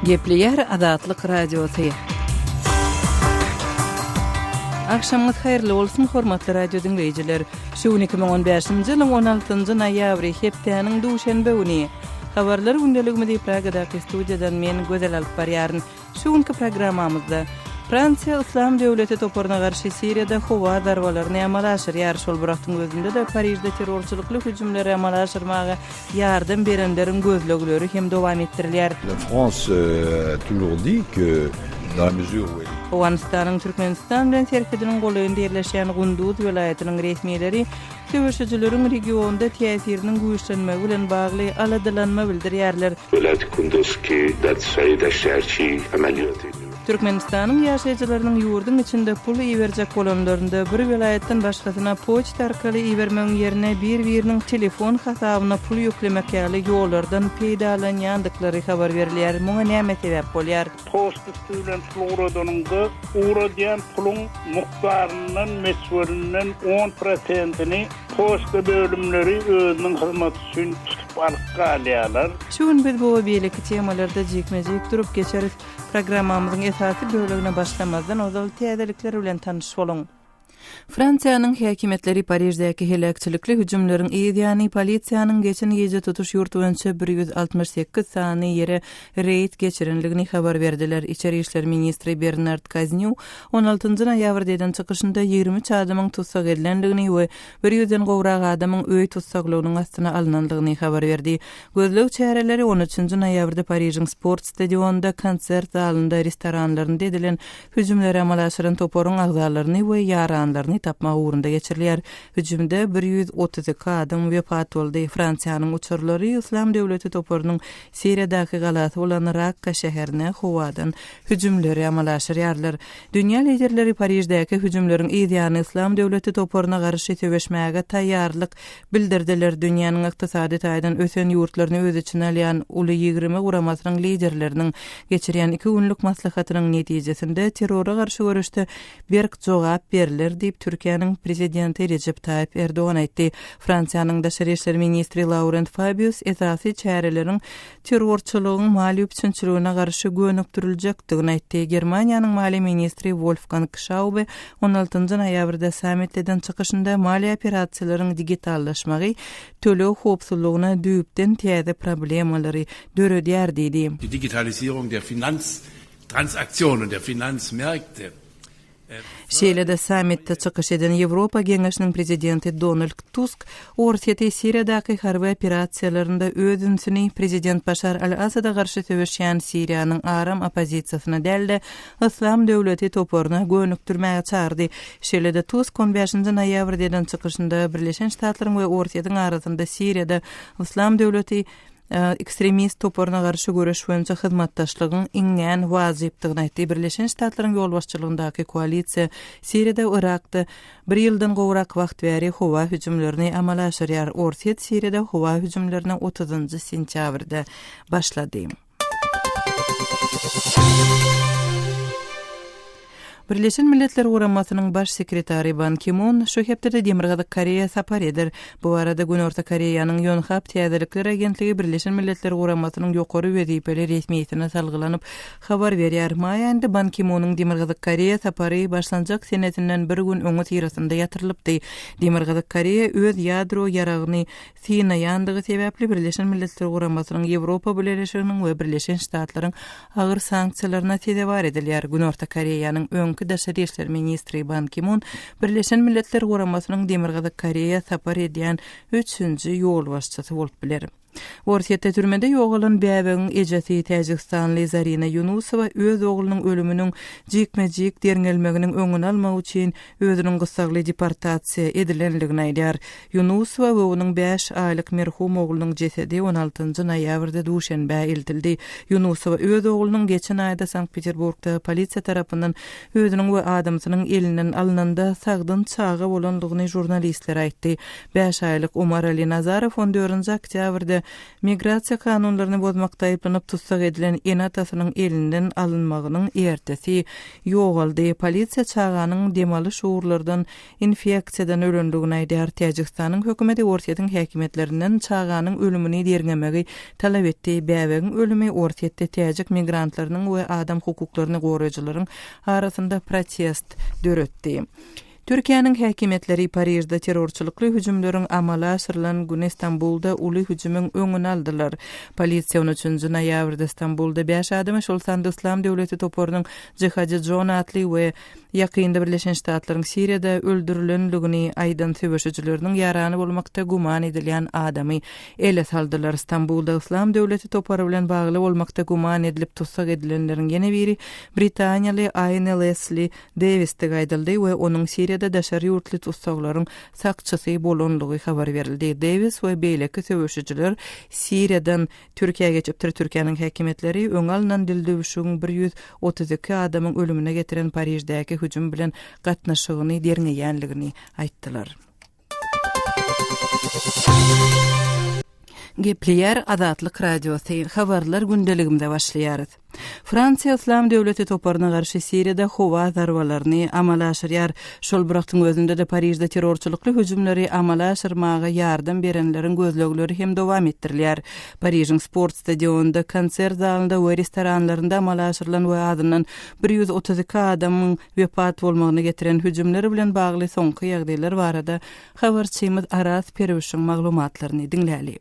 Gepleýär Azatlyk Radiosy. Agşamyňyz haýyrly bolsun, hormatly radio diňleýjiler. Şu gün 2015-nji ýylyň 16-njy noýabry, hepdäniň duşenbe güni. Habarlar gündeligimizi Pragadaky studiýadan men Gözel alyp barýaryn. Şu günki programmamyzda, Fransiýa Yslam döwleti toparyna garşy Siriýada howa zarbalaryny amala aşyrýar, şol bir wagtyň özünde-de Parižde terrorçylykly hüjümleri amala aşyrmaga ýardam berenleriň gözlegleri hem dowam etdirilýär. La France a toujours dit que dans la mesure où elle. Owganystanyň Türkmenistan bilen serhediniň golaýynda ýerleşýän Gunduz welaýatynyň resmileri söweşijileriň regionda täsiriniň güýçlenmegi bilen bagly aladalanma bildirýärler. Welaýaty Kunduz ki dar saýy Şerçi amalýaty. Türkmenistanyň ýaşaýjylarynyň ýurduň içinde pul iberjek bolanlarynda bir welaýatdan başgasyna poçta arkaly ibermegiň ýerine bir-biriniň telefon hasabyna pul ýüklemek ýaly ýollardan peýdalanýandyklary habar berilýär. Muňa näme sebäp bolýar? Poçta üsti bilen pul ugradanyňda, ugradýan puluň mukdaryndan, möçberinden on prosentini poçta bölümleri özüniň hyzmaty üçin tutup alyp galýarlar. Şu gün biz bu we beýleki temalarda jikme-jik durup geçeris. Programmamyzyň esasy bölegine başlamazdan ozal täzelikler bilen tanyş boluň. Fransiýanyň häkimiýetleri Pariždäki heläkçilikli hüjümleriň yz ýany polisiýanyň geçen gije tutuş ýurt boýunça 168 sany ýere reýd geçirendigini habar berdiler. Içeri işler ministri Bernard Kaznýu on altynjy noýabrda eden çykyşynda 23 adamyň tussag edilendigini we bir ýüzden gowrak adamyň öý tussaglygynyň astyna alnandygyny habar berdi. Gözleg çäreleri on üçünji noýabrda Parižiň sport stadionynda, konsert zalynda, restoranlarynda edilen Hüjümleri amala aşyran toparyň agzalaryny we ýaranlaryny tapmak ugrunda geçirilýär. Hüjümde 132 adam wepat boldy. Fransiýanyň uçarlary Yslam döwleti toparynyň Siriýadaky galasy bolan Rakka şäherine howadan hüjümleri amala aşyrýarlar. Dünýä liderleri Pariždäki hüjümleriň yz ýany Yslam döwleti toparyna garşy söweşmäge taýýarlyk bildirdiler. Dünýäniň ykdysady taýdan ösen ýurtlaryny öz içine alýan Uly 20 guramasynyň liderleriniň geçirýän iki günlük maslahatynyň netijesinde terrora garşy göreşde berk jogap berler diýip, Türkiýäniň Prezidenti Rejep Taýyp Erdogan aýtdy. Fransiýanyň daşary işler ministri Laurent Fabius esasy çäreleriň terrorçylygyň maliýe üpjünçiligine garşy gönükdiriljekdigini aýtdy. Germaniýanyň maliýe ministri Wolfgang Şaube on altynjy noýabrda sammitde eden çykyşynda maliýe operasiýalaryň digitallaşmagy töleg howpsuzlygyna düýpden täze problemalary döredýär diýdi. Die Digitalisierung der Finanztransaktionen, der Finanzmärkte Şeýle-de sammitde çykyş eden Ýewropa Geňeşiniň prezidenti Donald Tusk Orsýeti Siriýadaky harby operasiýalarynda öz ünsüni prezident Başar al-Asada garşy söweşýän Siriýanyň aram oppozisiýasyna däl-de, Yslam döwleti toparyna gönükdirmäge çagyrdy. Şeýle-de Tusk on bäşinji noýabrda eden çykyşynda Birleşen Ştatlaryň we Orsýetiň arasynda Siriýada Yslam döwleti ekstremist toparyna garşy göreş boýunça hyzmatdaşlygyň iňňän wajypdygyny aýtdy. Birleşen Ştatlaryň ýolbaşçylygyndaky koalisiýa Siriýada we Yrakda bir ýyldan gowrak wagt bäri howa hüjümlerini amala aşyrýar. Orsýet Siriýada howa hüjümlerine otuzynjy sentýabrda başlady. Birleşen Milletler Guramasynyň Baş sekretary Ban Ki-mun şu hepdede Demirgazyk Koreýa sapar eder. Bu barada Günorta Koreýanyň Ýonhap täzelikler agentligi Birleşen Milletler Guramasynyň ýokary wezipeli resmisine salgylanyp habar berýär. Maý aýynda Ban Ki-munyň Demirgazyk Koreýa sapary başlanjak senesinden bir gün öňüsyrasynda ýatyrylypdy. Demirgazyk Koreýa öz ýadro ýaragyny synaýandygy sebäpli Birleşen Milletler Guramasynyň, Ýewropa Bileleşiginiň we Birleşen Ştatlaryň agyr sanksiýalaryna sezewar edilýär. Günorta Koreýanyň öňki daşary işler ministri Ban Ki-mun Birleşen Milletler Guramasynyň Demirgazyk Koreýa sapar edýän üçünji ýolbaşçysy bolup biler. Orsýetde türmede ýogalan bäbegiň ejesi täjigistanly Zarina Ýunusowa öz oglunyň ölüminiň jikme-jik derňelmeginiň öňüni almak üçin özüniň gyssagly deportasiýa edilendigini aýdýar. Ýunusowa we onuň bäş aýlyk merhum oglunyň jesedi on altynjy noýabrda Duşenbä eltildi. Ýunusowa öz oglunyň geçen aýda Sankt-Peterburgda polisiýa tarapyndan özüniň we adamsynyň elinden alnanda sagdyn çaga bolandygyny žurnalistlere aýtdy. Bäş aýlyk Umarali Nazarow on dördünji oktýabrda. Migrasiýa kanunlaryny bozmakda aýyplanyp tussag edilen ene-atasynyň elinden alynmagynyň ertesi ýogaldy. Polisiýa çaganyň dem alyş ugurlardan infeksiýadan ölendigini aýdýar. Täjigistanyň hökümeti Orsýetiň häkimiýetlerinden çaganyň ölümini derňemegi talap etdi. Bäbegiň ölümi Orsýetde täjik migrantlarynyň we adam hukuklaryny goraýjylaryň arasynda protest döretdi. Türkiýäniň häkimiýetleri Parižde terrorçylykly hüjümleriň amala aşyrylan güni Stambulda uly hüjümiň öňüni aldylar. Polisiýa on üçünji noýabrda Stambulda bäş adamy, şol sanda Yslam döwleti toparynyň Jihadi John atly we ýakynda Birleşen Ştatlaryň Siriýada öldürilenligini aýdan söweşijileriniň ýarany bolmakda güman edilýän adamy ele saldylar. Stambulda Yslam döwleti topary bilen bagly bolmakda güman edilip tussag edilenleriň ýene biri britaniýaly Aýne Lesli Dewisdigi aýdyldy we onuň Siriýada daşary ýurtly tussaglaryň sakçysy bolanlygy habar berildi. Dewis we beýleki söweşijiler Siriýadan Türkiýä geçipdir. Türkiýäniň häkimiýetleri öňi alnan dildüwşügiň 132 adamyň ölümine getiren Pariždäki hüjüm bilen gatnaşygyny derňeýänligini aýtdylar. Gepleýär Azatlyk Radiosy, Habarlar gündeligimize başlaýarys. Fransiýa Yslam döwleti toparyna garşy Siriýada howa zarbalaryny amala aşyrýar. Şol bir wagtyň özünde-de Parižde terrorçylykly hüjümleri amala aşyrmaga ýardam berenleriň gözlegleri hem dowam etdirilýär. Parižiň sport stadionynda, konsert zalynda we restoranlarynda amala aşyrylan we azyndan 132 adamyň wepat bolmagyna getiren hüjümler bilen bagly soňky ýagdaýlar barada habarçymyz Araz Perwişiň maglumatlaryny diňläli.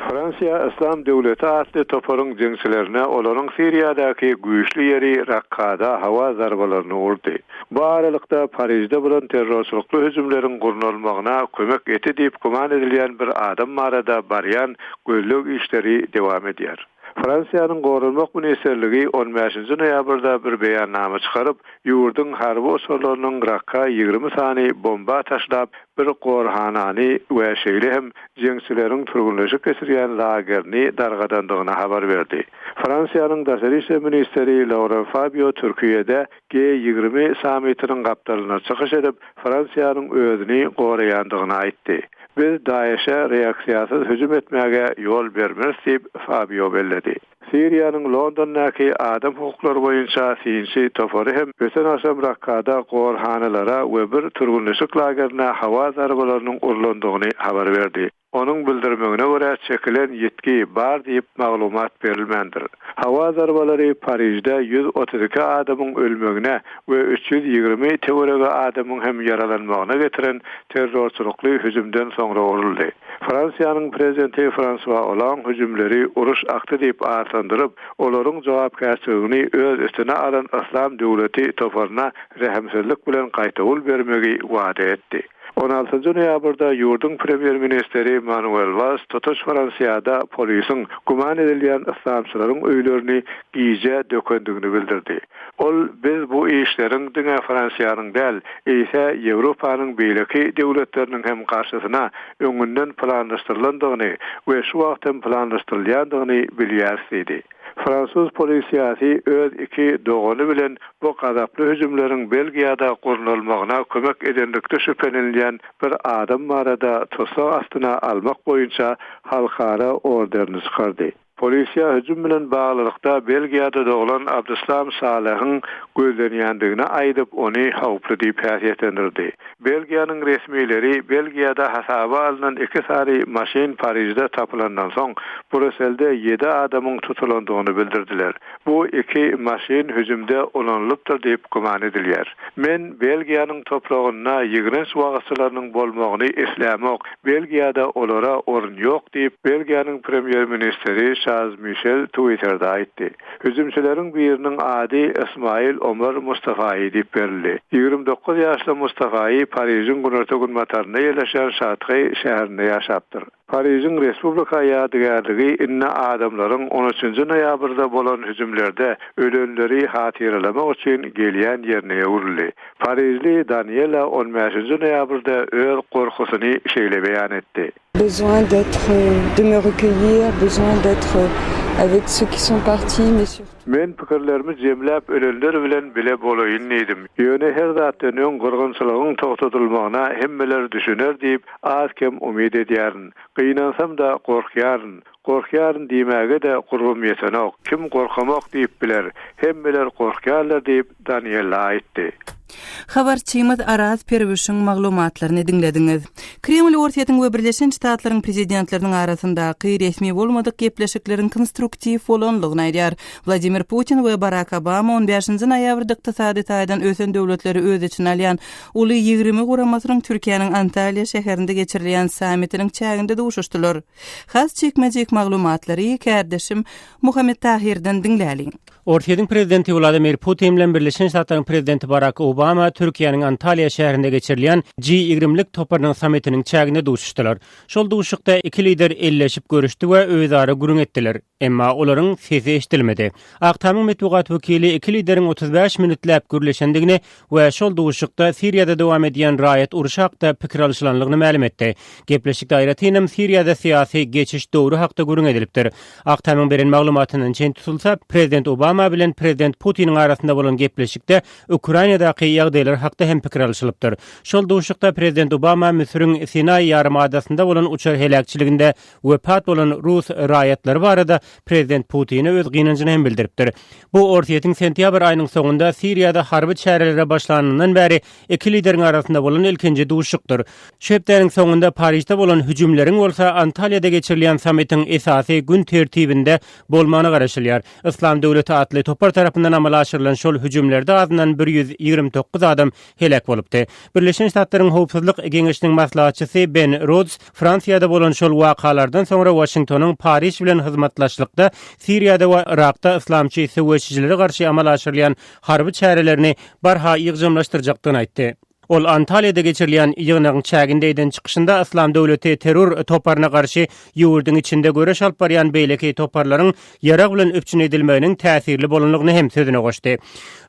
Fransiýa Yslam döwleti atly toparyň jeňçilerine olaryň Siriýadaky güýçli ýeri Rakkada howa zarbalaryny urdy. Bu aralykda, Parižde bolan terrorçylykly hüjümleriň gurnalmagyna kömek etdi diýip güman edilýän bir adam barada barýan gözleg işleri dowam edýär. Fransiýanyň Goranmak ministrligi on bäşinji noýabrda bir beýannama çykaryp, ýurduň harby uçarlarynyň Rakka 20 sany bomba taşlap, bir gorhanany we şeýle hem jeňçileriň türgenleşik geçirýän lagerini dargadandygyny habar berdi. Fransiýanyň daşary işler ministri Lauren Fabio Türkiýede G 20 sammitiniň gapdalynda çykyş edip, Fransiýanyň özüni goraýandygyny aýtdy. Biz DAEŞ-e reaksiýasyz hüjüm etmäge ýol bermeris diýip, Fabio belledi. Siriýanyň Londondaky adam hukuklary boýunça synçy topary hem öten agşam Rakkada gorhanalara we bir türgenleşik lagerine howa zarbalarynyň urlandygyny habar berdi. Onuň bildirmegine görä, çekilen ýitgi bar diýip maglumat berilmändir. Howa zarbalary Parižde 132 adamyň ölmegine we 320 töweregi adamyň hem ýaralanmagyna getiren terrorçylykly hüjümden soňra uruldy. Fransiýanyň prezidenti Fransua Olang hüjümleri uruş akty diýip atlandyryp, olaryň jogapkärçiligini öz üstüne alan Yslam döwleti toparyna rehimsizlik bilen gaýtawul bermegi wada etdi. On altynjy noýabrda ýurduň premýer-ministri Manuel Wals tutuş Fransiýada polisiň güman edilýän yslamçylaryň öýlerini gije dökendigini bildirdi. Ol biz bu işleriň diňe Fransiýanyň däl, eýse Ýewropanyň beýleki döwletleriniň hem garşysyna öňünden planlaşdyrylandygyny we şu wagt hem planlaşdyrylýandygyny bilýäris diýdi. Fransuz polisiýasy öz iki dogany bilen bu gazaply hüjümleriň Belgiýada gurnalmagyna kömek edenlikde şübhelenilýän bir adam barada tussag astyna almak boýunça halkara orderini çykardy. Polisiýa hüjüm bilen baglylykda Belgiýada doglan Abdyslam Salehiň gözlenýändigini aýdyp, ony howply diýip häsiýetlendirdi. Belgiýanyň resmileri Belgiýada hasaba alnan iki sany maşyn Parižde tapylandan soň, Brýusselde ýedi adamyň tutulandygyny bildirdiler. Bu iki maşyn hüjümde ulanylypdyr diýip güman edilýär. Men Belgiýanyň topragynda ýigrenç wagyzçylarynyň bolmagyny islämok, Belgiýada olara orun ýok diýip, Belgiýanyň premýer-ministri Şarl Mişel Twitterde aýtdy. Hüjümçileriň biriniň ady Ismail Omar Mustafai diýip berildi. 29 ýaşly Mustafai Parižiň günorta-günbatarynda ýerleşýän Şatreý şäherinde ýaşapdyr. Parižiň Respublika ýadygärligi indi adamlaryň on üçünji noýabrda bolan hüjümlerde ölenleri hatyralamak üçin gelýän ýerine öwrüldi. Parižli Daniela on bäşinji noýabrda öz gorkusyny şeýle beýan etdi. Besoin d'être, de me recueillir, besoin d'être avec ceux qui sont partis, mais surtout. Men pikirlerimi jemläp ölenler bilen bile bolaýyn diýdim. Ýöne her zatdan öň gyrgynçylygyň togtadylmagyna hemmeler düşüner diýip az-kem umyt edýärin. Gynansam-da gorkýaryn. Gorkýaryn diýmäge-de gurbum ýetenok. Kim gorkamok diýip biler? Hemmeler gorkýarlar diýip, Daniella aýtdy. Habarçymyz Araz Perwişiň maglumatlaryny diňlediňiz. Kreml Orsýetiň we Birleşen Ştatlaryň prezidentleriniň arasyndaky resmi bolmadyk gepleşikleriň konstruktiw bolanlygyny aýdýar. Wladimir Putin we Barak Obama on bäşinji noýabrda ykdysady taýdan ösen döwletleri öz içine alýan Uly 20 guramasynyň Türkiýäniň Antalýa şäherinde geçirilýän sammitiniň çäginde duşuşdylar. Has jikme-jik maglumatlary kärdeşim Muhammet Tahirden diňläliň. Orsýetiň prezidenti Wladimir Putin bilen Birleşen Ştatlaryň prezidenti Barak Obama Türkiýäniň Antalýa şäherinde geçirilýän G ýigrimlik toparynyň sammitiniň çäginde duşuşdylar. Şol duşuşykda iki lider elleşip görüşdi we özara gürrüň etdiler. Emma olaryň sesi eşidilmedi. Ak Tamyň metbugat wekili iki lideriň 35 minutläp gürleşendigini we şol duşuşykda Siriýada dowam edýän raýat urşy hakda pikir alyşylanlygyny mälim etdi. Gepleşikde aýratynam Siriýada syýasy geçiş döwri hakda gürrüň edilipdir. Ak Tamyň beren maglumatyndan çen tutulsa, prezident Obama bilen prezident Putiniň arasynda bolan gepleşikde Ukrainadaky ýagdaýlar hakda hem pikir alyşylypdyr. Şol duşuşykda prezident Obama Müsüriň Sinaý ýarymadasynda bolan uçar heläkçiliginde wepat bolan rus raýatlary barada prezident Putine öz gynanjyny hem bildiripdir. Bu Orsýetiň sentýabr aýynyň soňunda Siriýada harby çärelere başlanyndan bäri iki lideriň arasynda bolan ilkinji duşuşykdyr. Şu hepdäniň soňunda Parižde bolan hüjümleriň bolsa Antalýada geçirilýän sammitiň esasy gün tertibinde bolmagyna garaşylýar. Yslam döwleti atly topar tarapyndan amala aşyrylan şol hüjümlerde azyndan 129 adam heläk bolupdy. Birleşen Ştatlaryň Howpsuzlyk Geňeşiniň maslahatçysy Ben Rods Fransiýada bolan şol wakalardan soňra Waşingtonyň Pariž bilen hyzmatdaşlykda Siriýada we Yrakda yslamçy söweşijilere garşy amala aşyrylýan harby çärelerini barha ýygjamlaşdyrjakdygyny aýtdy. Ol Antalýada geçirilýän ýygnagyň çäginde eden çykyşynda Yslam döwleti terror toparyna garşy ýurduň içinde göreş alyp barýan beýleki toparlaryň ýarag bilen üpjün edilmeginiň täsirli bolandygyny hem sözüne goşdy.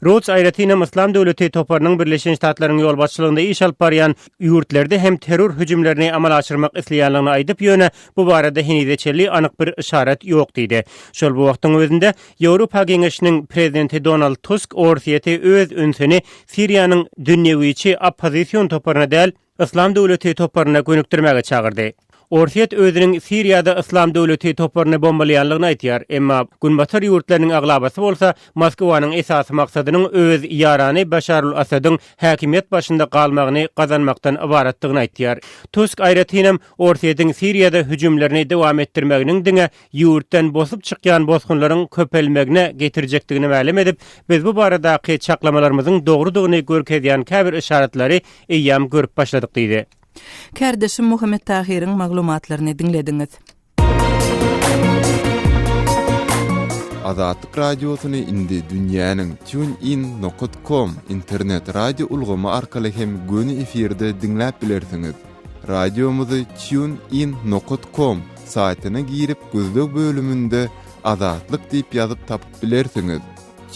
Rods aýratynam Yslam döwleti toparynyň Birleşen Ştatlaryň ýolbaşçylygynda iş alyp barýan ýurtlarda hem terror hüjümlerini amala aşyrmak isleýänligini aýdyp, ýöne bu barada henize çenli anyk bir yşarat ýok diýdi. Şol bir wagtyň özünde, Ýewropa Geňeşiniň Prezidenti Donald Tusk Orsýeti öz ünsüni Siriýanyň dünýewiçi oppozision toparyna däl, Yslam döwleti toparyna gönükdirmäge çagyrdy. Orsýet özüniň Siriýada Yslam döwleti toparyny bombalaýanlygyny aýdýar, emma Günbatar ýurtlarynyň aglabasy bolsa Moskwanyň esasy maksadynyň öz ýarany Başarul Asadyň häkimiýet başynda galmagyny gazanmakdan ybaratdygyny aýtýar. Tusk aýratynam Orsýetiň Siriýada hüjümlerini dowam etdirmeginiň diňe ýurtdan bosup çykýan bosgunlaryň köpelmegine getirjekdigini mälim edip, biz bu baradaky çaklamalarymyzyň dogrudygyny görkezýän käbir yşaratlary eýýäm görüp başladyk diýdi. Kärdeşim Muhammet Tahyryň maglumatlaryny diňlediňiz. Azatlyk Radiosyny indi dünýäniň TuneIn nokat com internet radio ulgamy arkaly hem göni efirde diňläp bilersiňiz. Radiomyzy TuneIn nokat com saýtyna girip gözleg bölüminde Azatlyk diýip ýazyp tapyp bilersiňiz.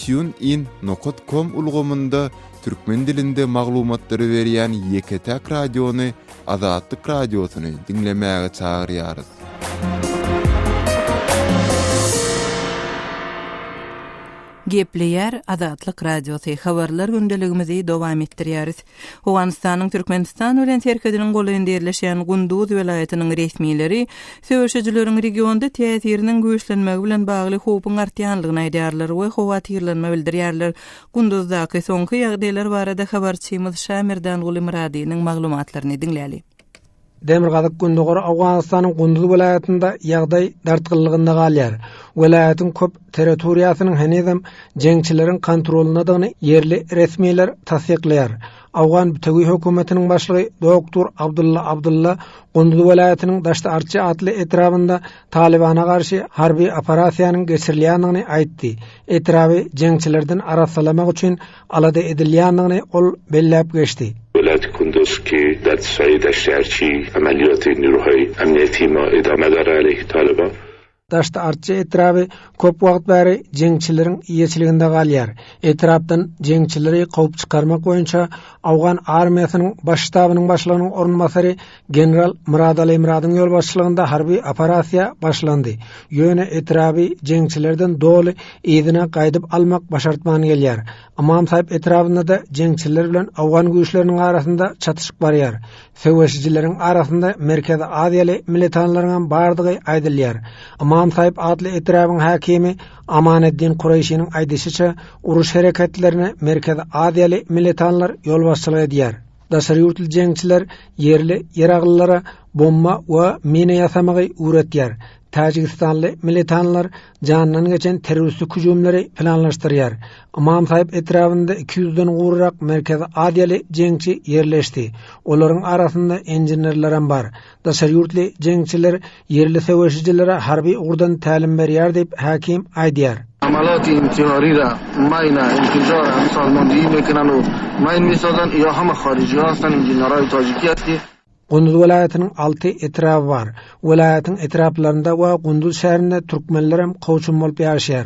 TuneIn nokat com ulgamynda türkmen dilinde maglumatlary berýän ýeke-täk radiony Azatlyk Radiosyny diňlemäge çagyrýarys. Gepleýär Azatlyk Radiosy, Habarlar gündeligimizi dowam etdirýäris. Owganystanyň Türkmenistan bilen serhediniň golaýynda ýerleşýän Gunduz welaýatynyň resmileri söweşijileriň regionda täsiriniň güýçlenmegi bilen bagly howpuň artýanlygyny aýdýarlar we howatyrlanma bildirýärler. Gunduzdaky soňky ýagdaýlar barada habarçymyz Şamerdanguly Myradynyň maglumatlaryny diňläli. Demirgazyk-gündogar Owganystanyň Gunduz welaýatynda ýagdaý dartgynlygynda galýar. Welaýatyň köp territoriýasynyň henizem jeňçileriň kontrolyndadygyny ýerli resmiler tassyklaýar. Owgan bitewi hökümetiniň başlygy doktor Abdylla Abdylla Gunduz welaýatynyň Daşty-Arçy atly etrabynda Talybana garşy harby operasiýanyň geçirilýändigini aýtdy. Etraby jeňçilerden arassalamak üçin alada edilýändigini ol belläp geçdi. ولایت کندوز که در سایه دشت ارچی عملیات نیروهای امنیتی ما ادامه داره علیه طالبان. Daşty-Artçy etraby köp wagt bäri jeňçileriň eýeçiliginde galýar. Etrapdan jeňçileri kowup çykarmak boýunça Owgan armiýasynyň Baş ştabynyň başlygynyň orunbasary general Myradaly Myradyň ýolbaşçylygynda harby operasiýa başlandy. Ýöne etraby jeňçilerden doly yzyna gaýdyp almak başartman gelýär. Ymam Saýyp etrabynda-da jeňçiler bilen owgan güýçleriniň arasynda çatyşyk barýar. Söweşijileriň arasynda Merkezi Aziýaly militanlaryňam bardygy aýdylýar. Ymam Saýyp atly etrabyň häkimi Amaneddin Kureýşiniň aýdyşyça, uruş hereketlerine Merkezi Aziýaly militanlar ýolbaşçylyk edýär. Daşary ýurtly jeňçiler ýerli ýaraglylara bomba we mina ýasamagy öwretýär. Täjigistanly militanlar janyndan geçen terroristik hüjümleri planlaşdyrýar. Ymam Saýyp etrabynda 200-den gowrak Merkezi Aziýaly jeňçi ýerleşdi. Olaryň arasynda inženerlerem bar. Daşary ýurtly jeňçiler ýerli söweşijilere harby ugurdan tälim berýär diýip, häkim aýdýar. Amalati intihari ra maýna infijar hem sazmandehi mekunan u maýn mesazan ýa hama harijiha hastan injinerhay tajiki ast ki. Gunduz welaýatynyň alty etraby bar. Welaýatyň etraplarynda we Gunduz şäherinde türkmenlerem kowçum bolup ýaşaýar.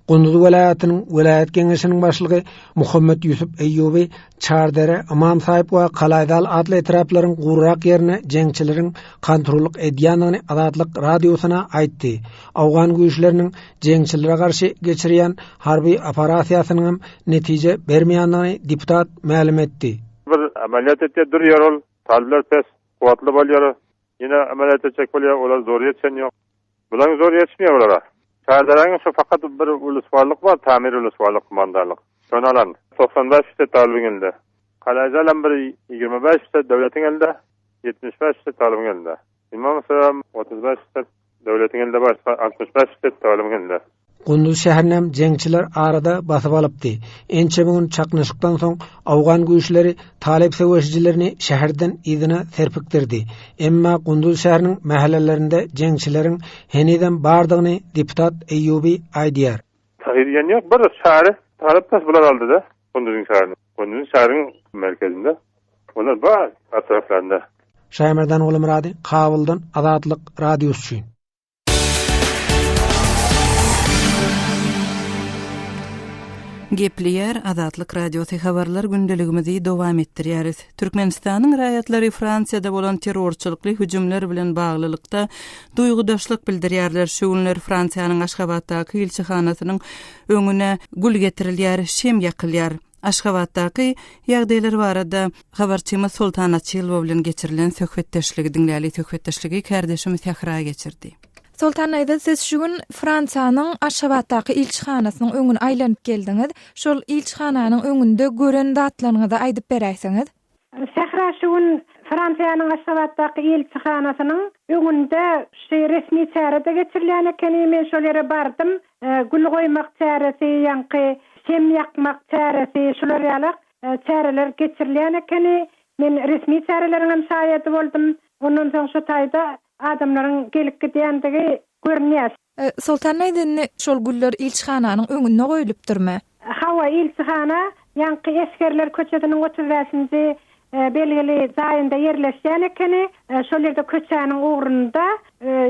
Gunduz welaýatynyň welaýat geňeşiniň başlygy Muhammet Ýusup Eýýuby Çardere, Ymam Saýyp we Kalaýzal atly etraplaryň gurak ýerine jeňçileriň kontrollyk edýändigini Azatlyk Radiosyna aýtdy. Owgan güýçleriniň jeňçilere garşy geçirýän harby operasiýasynyňam netije bermeýändigini deputat mälim etdi. Bir amalýat etýär, durýar ol. Talyplar pes, kuwwatly bolýar. Ýene amalýat etjek bolýar, olar zory ýetişen ýok. Bularyň zory ýetişmeýär olara. Çardarangyň şu fakat bir ulusbarlyk bar, Tamir ulusbarlyk kumandanlyk. Şony alan. 95 fişek talybyň elinde. Kalaýjalam bir 25 fişek döwletiň elinde, 75 fişek talybyň elinde. Imam Salam 35 fişek döwletiň elinde bar, 65 fişek talybyň elinde. Gunduz şäherinem jeňçiler arada basyp alypdy. Ençeme gün çaknyşykdan soň owgan güýçleri talyp söweşijilerini şäherden yzyna serpikdirdi. Emma Gunduz şäheriniň mähellelerinde jeňçileriň henizem bardygyny deputat Eýýubi aýdýar. Tahyr diýen ýok, bir şäheri talyp tas bular aldy-da, Gunduzyň şäherini. Gunduzyň şäheriň merkezinde olar bar, atraplarynda. Şaýmerdan Gulumyrady, Kabuldan Azatlyk Radiosy üçin. Gepleýär Azatlyk Radiosy habarlar gündeligimizi dowam etdirýäris. Türkmenistanyň raýatlary Fransiýada bolan terrorçylykly hüjümler bilen baglylykda duýgudaşlyk bildirýärler. Şu günler Fransiýanyň Aşgabatdaky ilçihanasynyň öňüne gül getirilýär, şem ýakylýar. Aşgabatdaky ýagdaýlar barada habarçymyz Soltan Açylowa bilen geçirilen söhbetdeşligi diňläli. Söhbetdeşligi kärdeşim Sähra geçirdi. Soltan daýza, siz şu gün Fransiýanyň Aşgabatdaky ilçihanasynyň öňüne aýlanyp geldiňiz. Şol ilçihananyň öňünde gören zatlaryňyzy aýdyp beräýseňiz? Sähra şu gün Fransiýanyň Aşgabatdaky ilçihanasynyň öňünde şu resmi çäre-de geçirilýän ekeni. Men şol ýere bardym. Gül goýmak çäresi, ýaňky şem ýakmak çäresi, şular ýalak çäreler geçirilýän ekeni. Men resmi çäreleriňem şaýady boldum. Ondan soň şu taýda adamlaryň gelip gidýändigi görünýär. Soltan daýza indi şol güller ilçihananyň öňünde goýlupdyrmy? Hawa, ilçihana ýaňky esgerler köçesiniň 35-nji belgili jaýynda ýerleşýän ekeni. Şol ýerde köçäniň ugrunda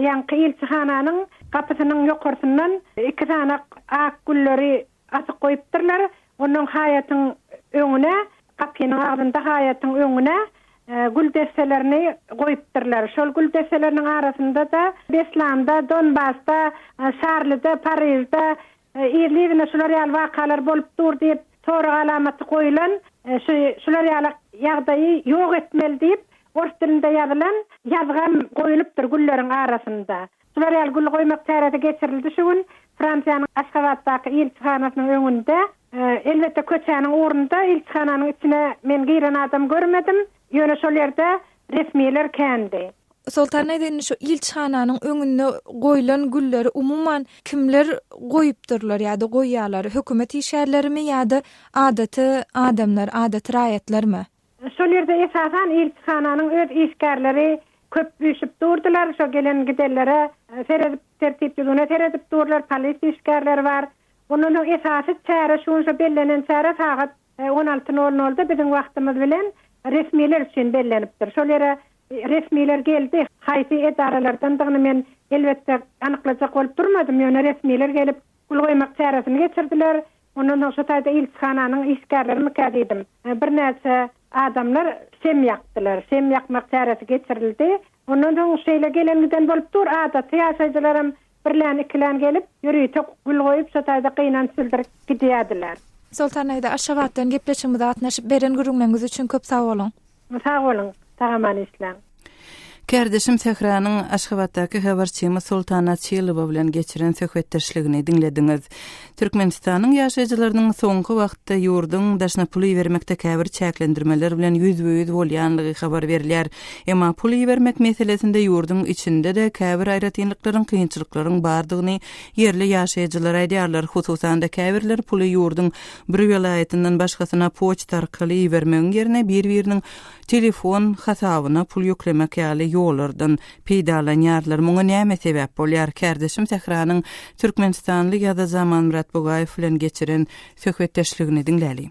ýaňky ilçihananyň gapysynyň ýokarsyndan iki sany ak gülleri asyp goýupdyrlar. Onnoň haýatyň öňüne, gapynyň agzynda haýatyň öňüne gül desselerini goýupdyrlar. Şol gül desseleriniň arasynda-da Beslanda, Donbasda, Şarlide, Parižde yzly-yzyna şular ýaly wakalar bolup dur diýip, sorag alamaty goýlan, şu şular ýaly ýagdaýy ýok etmeli diýip, ors dilinde ýazylan ýazgam goýulypdyr gülleriň arasynda. Şular ýaly gül goýmak çäresi geçirildi şu gün Fransiýanyň Aşgabatdaky ilçihanasynyň öňünde. Elbetde köçäniň ugrunda ilçihananyň içine men giren adam görmedim. Ýöne şol ýerde resmiler kändi. Soltan daýza indi şu ilçihananyň öňünde goýlan gülleri umuman kimler goýupdyrlar ýa-da goýýarlar? Hökümet işgärlerimi ýa-da adaty adamlar, adaty raýatlarmy? Şol ýerde esasan ilçihananyň öz işgärleri köp üýşüp durdular, şo gelen-gidenlere seredip, tertip-düzgüne seredip durlar, polisiýa işgärleri bar. Ondan soň esasy çäre şu gün şo bellenen çäre sagat on alty nol nolda biziň wagtymyz bilen resmiler üçin bellenipdir. Şol ýere. Resmiler geldi. Haýsy edaralardandygyny men, elbetde, anyklajak bolup durmadym, ýöne resmiler gelip, gül goýmak çäresini geçirdiler. Ondan soň şo taýda ilçihananyň işgärlerimikä diýdim. Birnäçe adamlar şem ýakdylar. Şem ýakmak çäresi geçirildi. Ondan soň şeýle gelen-giden bolup dur. Adaty ýaşaýjylaram birlän-ikilän gelip, ýörite gül goýup, şo taýda gynanç bildirip gidýärdiler. Soltan daýza, Aşgabatdan gepleşigimize gatnaşyp, beren gürrüňleriňiz üçin köp sag boluň! Sag boluň, sag-aman işläň. Kärdeşim Sähranyň Aşgabatdaky habarçymyz Soltan Açylowa bilen geçiren söhbetdeşligini diňlediňiz. Türkmenistanyň ýaşaýjylarynyň soňky wagtda ýurduň daşyna pul ibermekde käbir çäklendirmeler bilen ýüzbe-ýüz bolýanlygy habar berilýär. Emma pul ibermek meselesinde ýurduň içinde-de käbir aýratynlyklaryň, kynçylyklaryň bardygyny ýerli ýaşaýjylar aýdýarlar. Hususan-da, käbirleri puly ýurduň bir welaýatyndan başgasyna poçta arkaly ibermegiň ýerine bir-biriniň telefon hasabyna pul ýüklemek ýaly ýollardan peýdalanýarlar. Muňa näme sebäp bolýar? Kärdeşim Sähranyň türkmenistanly ýazyjy Amanmyrat Bugaýew bilen geçiren söhbetdeşligini diňläliň.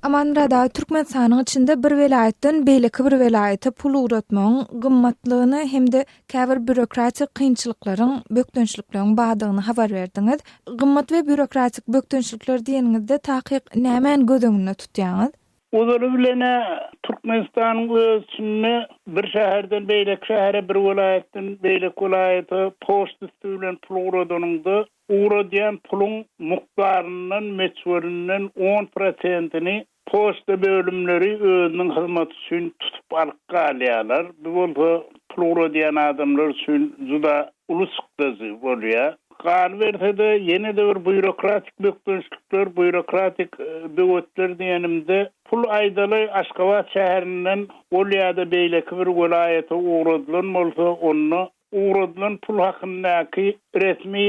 Amanmyrat aga, Türkmenistanyň içinde bir welaýatdan beýleki bir welaýata pul ugratmagyň gymmatlygyny hem-de käbir býurokratik kynçylyklaryň, bökdençlikleriň bardygyny habar berdiňiz. Gymmat we býurokratik bökdençlikler diýeniňizde takyk nämäni göz öňünde tutýaňyz? Ozaly bilen-ä Türkmenistanyň öz içinde bir şäherden beýleki şähere, bir welaýatdan beýleki welaýata poçta üsti bilen pul ugradanyňda, ugradýan puluň mukdaryndan, möçberinden on prosentini poçta bölümleri özüniň hyzmaty üçin tutup alyp galýarlar. Bu bolsa pul ugradýan adamlar üçin juda uly çykdajy bolýar. Galyberse-de, ýene-de bir býurokratik bökdençlikler, býurokratik böwetler diýenimde, pul aýdaly Aşgabat şäherinden ol ýa-da beýleki bir welaýata ugradylan bolsa, onda ugradylan pul hakyndaky resmi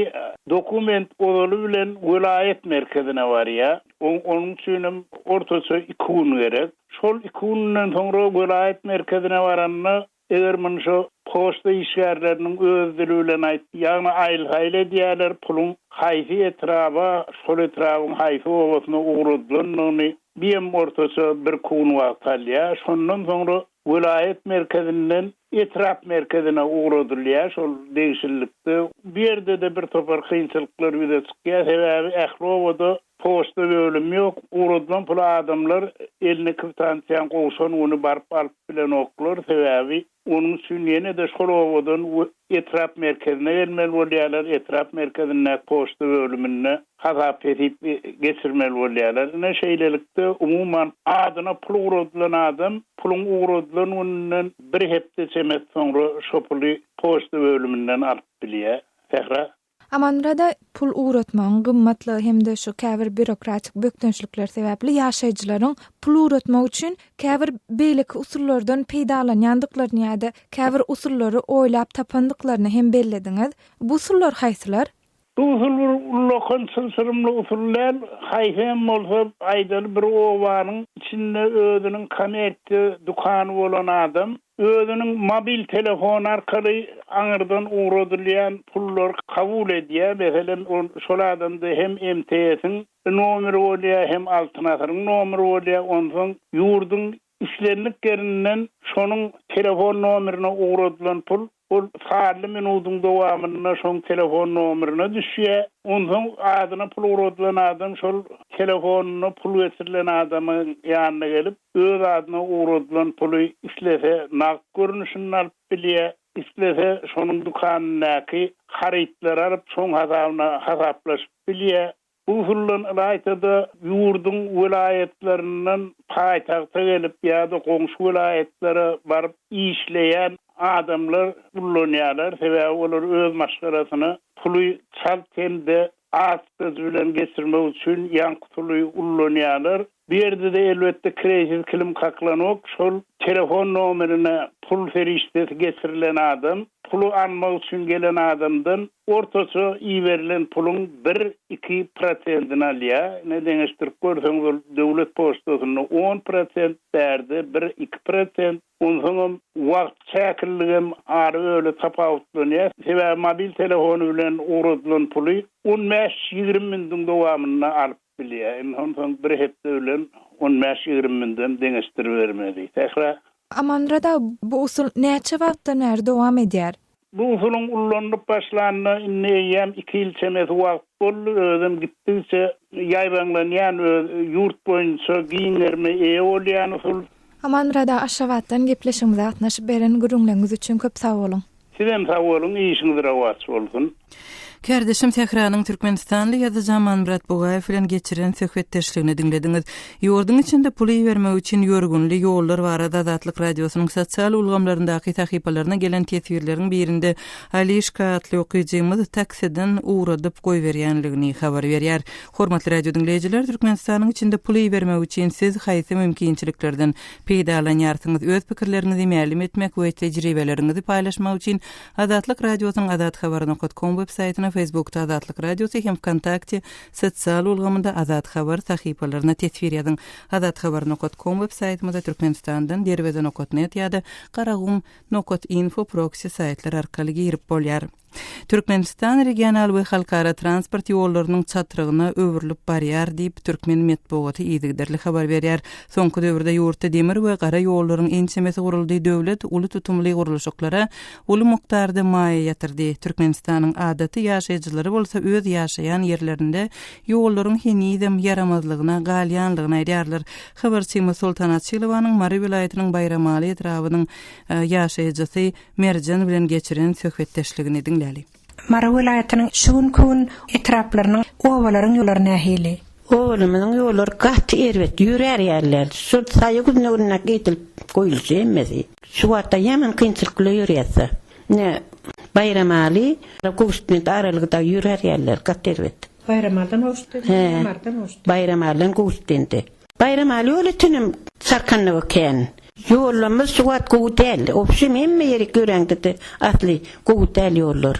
dokument ozaly bilen welaýat merkezine barýar. Onuň üçinem ortaça iki gün gerek. Şol iki günden soňra welaýat merkezine baranda Eger muny şo poçta işgärleriniň öz dili bilen aýt, ýagny aýyl-saýyl edýärler, puluň haýsy etraba, şol etrabyň haýsy obasyna ugradylandygyny, biýem ortaça birki gün wagt alýar. Şondan soňra welaýat merkezinden etrap merkezine ugradylýar şol degişlilikde. Bu ýerde-de bir topar kynçylyklar ýüze çykýar, sebäbi ähli obada Poçta bölümi ýok. Ugradylan puly adamlar eline kwitansiýany gowşan güni baryp alyp bilenoklar. Sebäbi onuň üçin ýene-de şol obadan etrap merkezine gelmeli bolýarlar, etrap merkezindäki poçta bölüminde hasap-hesip geçirmeli bolýarlar. Ine, şeýlelikde, umuman, adyna pul ugradylan adam puluň ugradylan gününden bir hepde çemesi soňra şo puly poçta bölüminden alyp bilýär. Sähra. Amanmyrada pul ugratmagyň gymmatlygy hem-de şu käbir býurokratik bökdençlikler sebäpli ýaşaýjylaryň pul ugratmak üçin käbir beýleki usullardan peýdalanýandyklaryny ýa-da käbir usullary oýlap tapandyklaryny hem bellediňiz. Bu usullar haýsylar? Bu usul bir ullakan çylşyrymly usul däl. Haýsy hem bolsa, aýdaly, bir obanyň içinde özüniň kommersiýa dükany bolan adam Özüniň mobil telefony arkaly aňyrdan ugradylýan pullary kabul edýär. Meselem, ol şol adamda hem MTS-iň nomeri bolýar, hem Altyn asyryň nomeri bolýar. Onsoň ýurduň islendik ýerinden şonuň telefon nomerine ugradylan pul ol sanly minudyň dowamynda şoň telefon nomerine düşýär. Onsoň adyna pul ugradylan adam şol telefonyna pul geçirilen adamyň ýanyna gelip, Öz adyna ugradylan puly islese nagt görnüşinde alyp bilýär, islese şonuň dükanyndaky harytlary alyp, şoň hasabyna hasaplaşyp bilýär. Bu usuldan ylaýta-da ýurduň welaýatlaryndan paýtagta gelip ýa-da goňşy welaýatlara baryp işleýän adamlar ullanýarlar, sebäbi olar öz maşgalasyna puly çalt hem-de az çykdajy bilen geçirmek üçin ýaňky usuly ullanýarlar. Bu ýerde-de elbetde kireýsiz kilim kakylanok, şol telefon nomerine pul serişdesi geçirilen adam puly almak üçin gelen adamdan ortaça iberilen puluň bir, iki prosentini alýar. Ine deňeşdirip görseňiz ol döwlet poçtasynda on prosent, bärde bir, iki prosent. Onsoňam wagt çäkliligem ary-öle tapawutlanýar. Sebäbi mobil telefony bilen ugradylan puly on bäş, 20 minutiň dowamynda alyp bilýär. Indi onsoň bir hepde bilen on bäş, 20 minudam deňeşdiribermeli. Sähra. Amanmyrat aga, bu usul näçe wagtdan bäri dowam edýär? Bu usulyň ullanylyp başlanyna indi eýýäm iki ýyl çemesi wagt boldy, özem gitdigiçe ýaýbaňlanýan, öz ýurt boýunça giň gerime eýe bolýan usul. Amanmyrat aga, Aşgabatdan gepleşigimize gatnaşyp beren gürrüňleriňiz üçin köp sag boluň! Sizem sag boluň, işiňiz rowaç bolsun! Kärdeşim Sähranyň türkmenistanly ýazyjy Amanmyrat Bugaýew bilen geçiren söhbetdeşligini diňlediňiz. Ýurduň içinde pul ibermek üçin ýörgünli ýollar barada Azatlyk Radiosynyň sosial ulgamlaryndaky sahypalaryna gelen teswirleriň birinde Alişka atly okyjymyz taksiden ugradyp goýberýänligini habar berýär. Hormatly radio diňleýjiler, Türkmenistanyň içinde pul ibermek üçin siz haýsy mümkinçiliklerden peýdalanýarsyňyz? Öz pikirleriňizi mälim etmek we tejribeleriňizi paýlaşmak üçin Azatlyk Radiosynyň azathabar nokat kom web saýtyna, Facebookda Azatlyk Radiosy hem Wkontakte sosial ulgamynda Azat Habar sahypalaryna teswir ýazyň. Azathabar nokat kom web saýtymyza Türkmenistandan Derweze nokat net ýa-da Garagum nokat info proksi saýtlar arkaly girip bolýar. Türkmenistan regional we halkara transport ýollarynyň çatrygyna öwrülip barýar diýip, türkmen metbugaty yzygiderli habar berýär. Soňky döwürde ýurtda demir we gara ýollaryň ençemesi guruldy, döwlet uly tutumly gurluşyklara uly mukdarda maýa ýatyrdy. Türkmenistanyň adaty ýaşaýjylary bolsa öz ýaşaýan ýerlerinde ýollaryň henizem ýaramazlygyna galýanlygyny aýdýarlar. Habarçymyz Soltan Açylowanyň Mary welaýatynyň Baýramaly etrabynyň ýaşaýjysy Merjen bilen geçiren söhbetdeşligini diňläli. Mary welaýatynyň şu günki gün etraplarynyň, obalaryň ýollary nähili? Obalarymyzyň ýollary gaty erbet, ýörär ýaly däl. Şol saýa güzneginäki edilip goýulşy hemmesi. Şu wagtda ýaman kynçylyk bilen ýörýäs-de. Ine, Baýramaly, Gowşutbent aralygy dagy ýörär ýaly däl, gaty erbet. Baýramalydan Gowşutbende ýa Marydan Gowşutbende? Baýramalydan Gowşutbende. Baýramaly ýoly tünem çarkanlygy kän. Ýollarymyz şu wagt gowy däl. Obşim hemme ýeri göräňde-de asly gowy däl ýollar.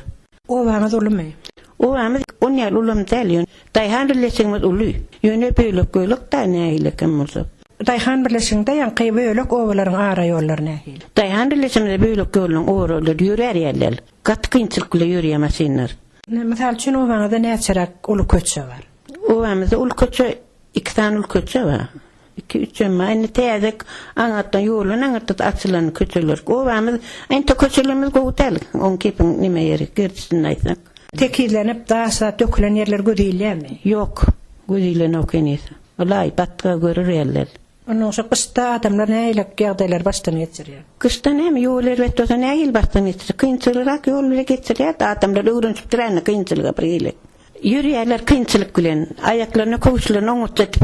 Obaňyz ulumy? Obamyz on ýaly ulam däl ýöne daýhan birleşigimiz uly. Ýöne bölek-bölek-dä nähilikem bolsa. Daýhan birleşiginde ýaňky bölek obalaryň ara ýollary nähili? Daýhan birleşigimizde bölek ýollaryň oralary ýörär ýaly däl. Gaty kynçylyk bile ýörýär maşynlar. Mysal üçin obaňyzda näçeräk uly köçe bar? Obamyzda uly köçe Iki sany uly köçe bar. Iki, üçem bar. Indi täze aňyrdan, ýoldan aňyrda-da açylan köçeler. Obamyz, entek köçelerimiz gowy däl. Oň gepiň neme ýeri, gerdişini aýtsak. Tekizlenip, daş zat dökülen ýerler göz ilýärmi? Ýok, göz ilenok heniz. Ylaý, batga görer ýaly däl. Onnoň şo gyşda adamlar nähili ýagdaýlary başdan geçirýär? Gyşda näme, ýol erbet bolsa nähili başdan geçirjek? Kynçylygrak ýol bile geçirýär-de, adamlar öwrenişipdir indi kynçylyga bir hili. Ýörýärler kynçylyk bilen. Aýaklaryna köwüşlerini oňatja edip,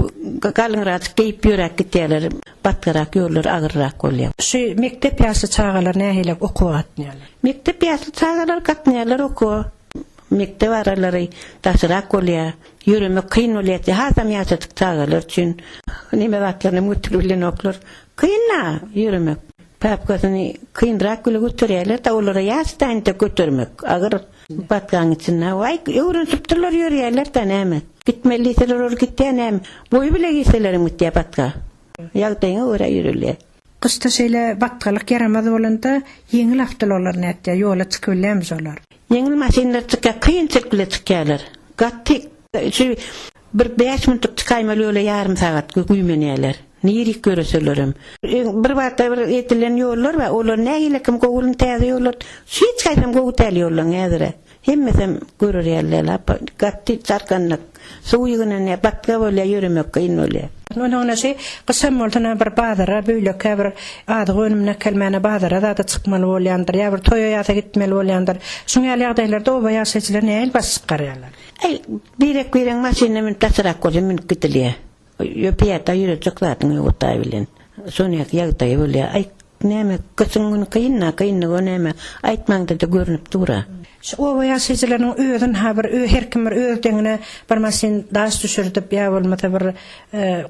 galyňrajyk geýip ýöräp gidýärler. Batgarak ýollar agyrrak bolýar. Şu mekdep ýaşly çagalar nähili okuwa gatnaýarlar? Mekdep ýaşly çagalar gatnaýarlar okuwa. Mekdep aralary daşrak bolýar. Ýöremek kyn bolýar. Hasam ýaşajyk çagalar üçin. Neme zatlaryny hem göterip bilenoklar. Kyn-da ýöremek. Papkasyny kynrak bile göterýärler-de, olara ýaş-da entek götermek agyr. Batgaň içinde. Waý, öwrenişipdirler ýörýärler-dä näme. Gitmeli diýseler olar gitýär näme. Boýy bile girselerem gitýär batga. Ýagdaýyňa görä ýörelýär. Gyşda şeýle batgalyk ýaramaz bolanda ýeňil awtoulaglar nätýär, ýola çykybilýärmi şolar? Ýeňil maşynlar çykýar, kynçylyk bile çykýarlar. Gaty şu Bir bäş minutlyk çykaýmaly ýola ýarym sagat güýmenýärler. Nirik ýöreselerem. Öň bir wagtda bir edilen ýollar bar, olar nähili kim gowulyny täze ýollar hiç haýsam gowy däl ýollaň häzir-ä. Hemmesem görer ýaly däl apa. Gaty çarkanlyk. Suw ýygnanýar, batga bolýar, ýöremek kyn bolýar. Onuň şu gyşam bolsa na bir bazara beýlekä bir azyk önümini äkelmäne bazara zada çykmaly bolýandyr ýa bir toýa ýasa gitmeli bolýandyr. Şuň ýaly ýagdaýlarda oba ýaşaýjylary nähili baş çykarýarlar? Äý, birek-biregiň maşynyna münüp daşarak bolsa münüp gidilýär. Ýa pyýada ýörejek zadyň ýok o taý bilen. Şonýaky ýagdaý bolýar. Aý, näme, gyşyň güni kyn-da, kynlygy näme, aýtmaňda-da görnüp dur-a. Şu oba ýaşaýjylarynyň özün-ha bir her kim bir öz deňine bir maşyn daş düşürdip ýa bolmasa bir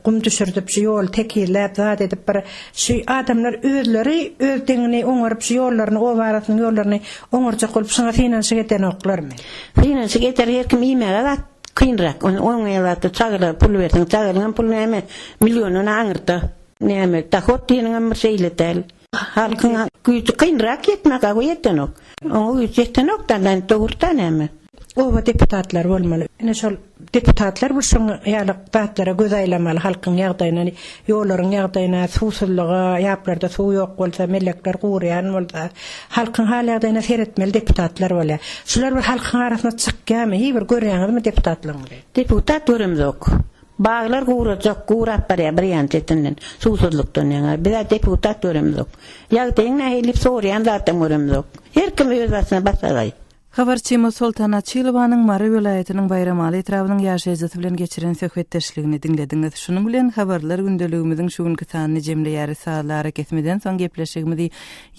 gum düşürdip şu ýoly tekizläp zat edip bir şu adamlar özleri öz deňini oňaryp şu ýollaryny oba arasynyň ýollaryny oňarjak bolup şuňa synanyşyk edenoklarmy? Synanyşyk eder her kim iýmäge zat kynrak oňa zatda çagalara pul berseň çagalaňam puly näme milliondan aňyrda näme dahot diýeniňem bir şeýle däl. Halkyň güýji kynrak ýetmek awy ýetenok. Oňa güýç ýetenok da, dogry-da näme. Oba deputatlary bolmaly. Ine şol deputatlar bir şoň ýaly zatlara göz aýlamaly halkyň ýagdaýyna, ýollaryň ýagdaýyna, suwsuzlyga, ýaplarda suw ýok bolsa, mellekler gurýan bolsa, halkyň hal-ýagdaýyna seretmeli deputatlar bolýar. Şular bir halkyň arasyna çykýarmy, hiý bir görýäňizmi deputatlaryňyzy? Deputat göremzok. Baglar gurajak, gurap barýar bir ýan çetinden, suwsuzlykdan ýaňa. Biz-ä deputat göremzok. Ýagdaýyň nähili diýip soraýan zatam göremzok. Her kim öz başyna başagaý. Habarçymyz Soltan Açylowanyň Mary welaýatynyň Baýramaly etrabynyň ýaşaýjysy bilen geçiren söhbetdeşligini diňlediňiz. Şunuň bilen Habarlar gündeligimiziň şu günki sanyny jemleýäris. Sazly arakesmeden soň gepleşigimizi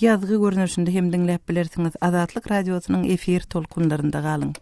ýazgy görnüşinde hem diňläp bilersiňiz. Azatlyk Radiosynyň efir tolkunlarynda galyň.